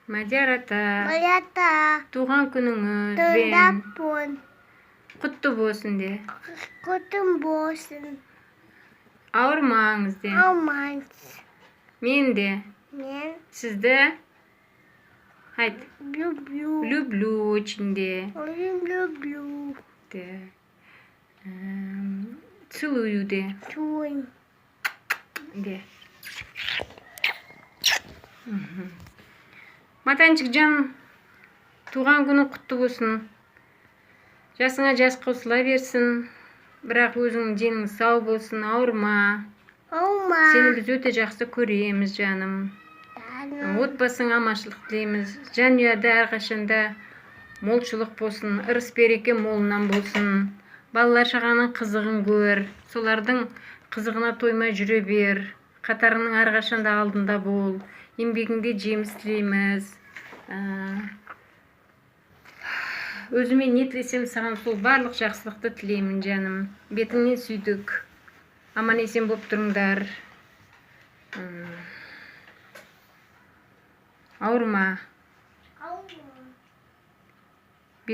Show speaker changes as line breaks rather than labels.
Мадияр ата.
Мадияр ата.
Туған күніңізбен.
Тыңдаппын.
Құтты болсын де.
Құтты болсын.
Ауырмаңыз де.
Алмаңыз.
Мен де.
Мен.
Сізді айт.
Люблю.
Люблю очень де.
Люблю.
Де. Целую де.
Целую.
Де. Матанчик жан, туған күнің құтты болсын. Жасыңа жас қосыла берсін. Бірақ өзіңнің денің сау болсын, ауырма.
Ауырма.
Сені біз өте жақсы көреміз, жаным.
Жаным.
Отбасыңа аманшылық тілейміз. Жанұяда әрқашанда молшылық болсын, ырыс береке молынан болсын. Балалар шағаның қызығын көр, солардың қызығына тоймай жүре бер. Қатарыңның әрқашанда алдында бол. Еңбегіңде жеміс тілейміз. Өзіме не тілесем, саған сол барлық жақсылықты тілеймін, жаным. Бетіңнен сүйдік. Аман есен болып тұрыңдар. Ауырма.